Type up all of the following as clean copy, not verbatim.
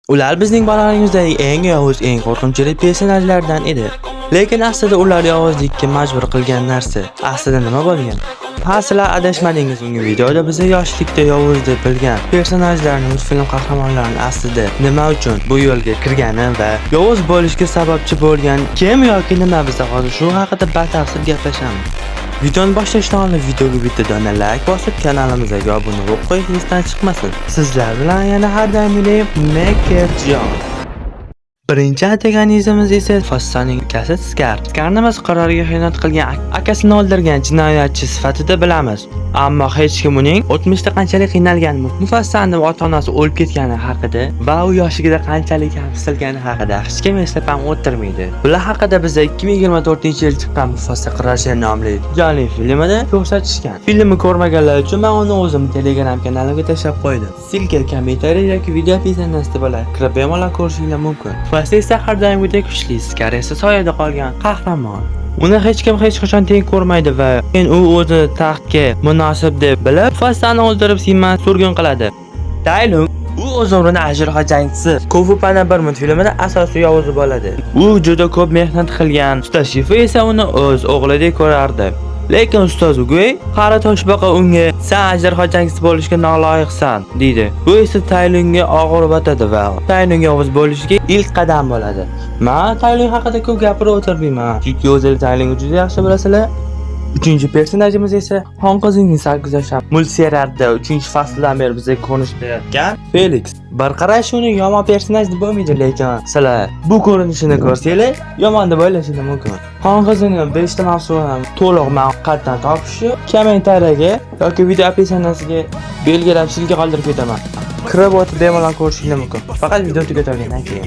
Ular bizning bolaligimizdagi eng yovuz, eng qo'rqinchli personajlardan edi. Lekin aslida ular yovuzlikka majbur qilgan narsa aslida nima bo'lgan? Ha, sizlar adashmadingiz. Bugungi videoda bizni yoshlikda yovuz deb bilgan personajlarni, multfilm qahramonlarini aslida nima uchun bu yo'lga kirgani va yovuz bo'lishga sababchi bo'lgan kim yoki nima, biz hozir shu haqida batafsil gaplashamiz. Videoni boshlashdan oldin videoga bitta dona like bosib, kanalimizga obuna bo'lib qo'yish esdan chiqmasin. Sizlar bilan yana har doimgidek Mekerjon. Birinchi antagonistimiz esa Mufassaning ukasi Skar. Skarni biz qarorga xiyonat qilgan, akasini o'ldirgan jinoyatchi sifatida bilamiz. Ammo hech kim uning o'tmishda qanchalik qiynalgani, Mufassani ota-onasi o'lib ketgani haqida va u yoshligida qanchalik kamsitilgani haqida hech kim eslab ham o'tirmaydi. Bular haqida biza 2024-yil chiqqan Mufassa Qirol nomli jonli filmida ko'rsatishgan. Filmni ko'rmaganlar uchun men uni o'zim Telegram kanalimga tashlab qo'ydim. Ссылка kommentariy yoki video описание sida bo'ladi. Kirib bemalol ko'rishinglar mumkin. Mufasa esa har doimgidek kuchli, Skar esa soyada qolgan qahramon. Uni hech kim hech qachon teng ko'rmaydi va keyin u o'zini taxtga munosib deb bilib, Mufassani o'ldirib, Simbani surgun qiladi. Taylung u o'z umrini ajdarho jangchisi Kung Fu Panda 1 multfilmida asosiy yovuzi bo'ladi. U juda ko'p mehnat qilgan. Ustoz Shifu esa uni o'z o'g'lidek ko'rardi. Lekin ustoz Uguay qari toshbaqa unga "Sen ajdarho jangchisi bo'lishga noloyiqsan" deydi. Bu esa Taylungga og'ir botadi va Taylung yovuz bo'lishiga ilk qadam bo'ladi. Men Taylung haqida ko'p gapirib o'tirmayman, chunki o'zinglar Taylungni juda yaxshi bilasizlar. Uchinchi personajimiz esa Xon qizining sarguzashti multserialda 3-fasldan beri bizga ko'rinish berayotgan Felix. Bir qarash uni yomon personaj deb bo'lmaydi, lekin sizlar bu ko'rinishini ko'rsanglar, yomon deb o'ylashinglar mumkin. Xon qizini 5 ta mavsumini to'liq man qayerdan topishni kommentariyaga yoki video описание siga belgilab, ссылка qoldirib ketaman. Kirib o'tib bemalol ko'rishinglar mumkin. Faqat video tugatgandan keyin.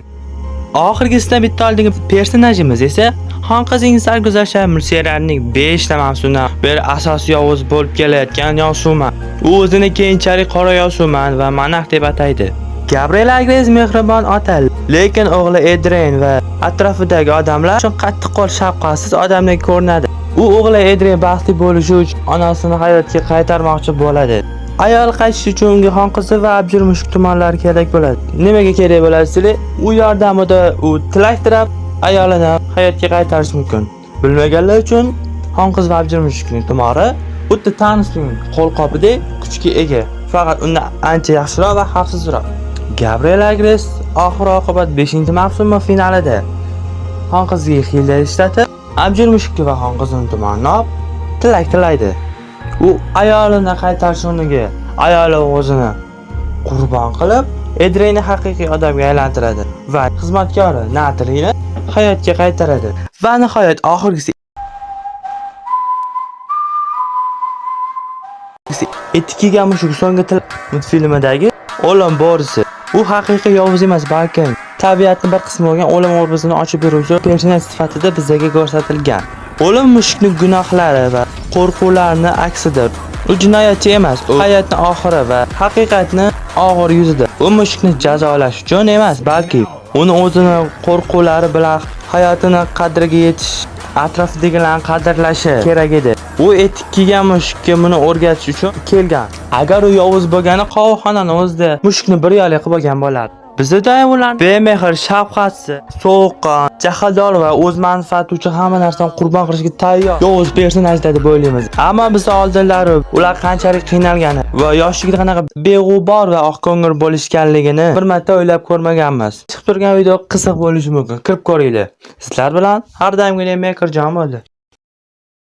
Oxirgisidan bitta oldingi personajimiz esa Xon qizining sarguzashti multserialining 5 ta mavsumdan beri asosiy yovuz bo'lib kelayotgan Yosuma. U o'zini keyinchalik Qora Yosuman va Monarx deb ataydi. Gabriel Agres mehribon ota, lekin o'g'li Edreyn va atrofidagi odamlar uchun qattiqqo'l, shafqatsiz odamdek ko'rinadi. U o'g'li Edreyn baxtli bo'lishi uchun onasini hayotga qaytarmoqchi bo'ladi. Ayol qaytish uchun unga xon qizi va abjir mushuk tumonlari kerak bo'ladi. Nimaga kerak bo'ladi sizlar? U yordamida u tilak tilab ayolini hayotga qaytarish mumkin. Bilmaganlar uchun, xon qiz va abjir mushukning tumori xuddi Thanosning qo'lqopidek kuchga ega. Faqat undan ancha yaxshiroq va xavfsizroq. Gabriel Agres oxir oqibat 5-mavsumi finalida xon qiziga hiyla ishlatib, abjir mushukka va xon qizining tumonini olib, tilak tilaydi. U ayolini qaytarish o'rniga ayoli o'zini qurbon qilib, Edreyni haqiqiy odamga aylantiradi va xizmatkori Natalini hayotga qaytaradi. Va nihoyat oxirgisi etik kiygan mushuk so'nggi til multfilmidagi o'lim bo'risi. U haqiqiy yovuz emas, balkim tabiatning bir qismi bo'lgan o'lim obrazini ochib beruvchi personaj sifatida bizga ko'rsatilgan. O'lim mushukning gunohlari va qo'rquvlarini aksidir. U jinoyatchi emas, u hayotning oxiri va haqiqatni og'ir yuzidir. U mushukni jazolash uchun emas, balki uni o'zini qo'rquvlari bilan hayotini qadriga yetish, atrofidagilarni qadrlashi kerak edi. U etik kiygan mushukka buni o'rgatish uchun kelgan. Agar u yovuz bo'lgani, qovoqxonani o'zida mushukni bir yo'li qilib olgan bo'lardi. Bizda doim ular bemehr, shafqatsiz, sovuqqon, jahldor va o'z manfaati uchun hamma narsani qurbon qilishga tayyor yovuz personajlar deb o'ylaymiz. Ammo biz oldinlari ular qanchalik qiynalgani va yoshligida qanaqa beg'ubor va oqko'ngil bo'lishganligini bir marta o'ylab ko'rmaganmiz. Chiqib turgan video qiziq bo'lishi mumkin. Kirib ko'ringlar. Sizlar bilan har doimgidek Mekerjon bo'ldi.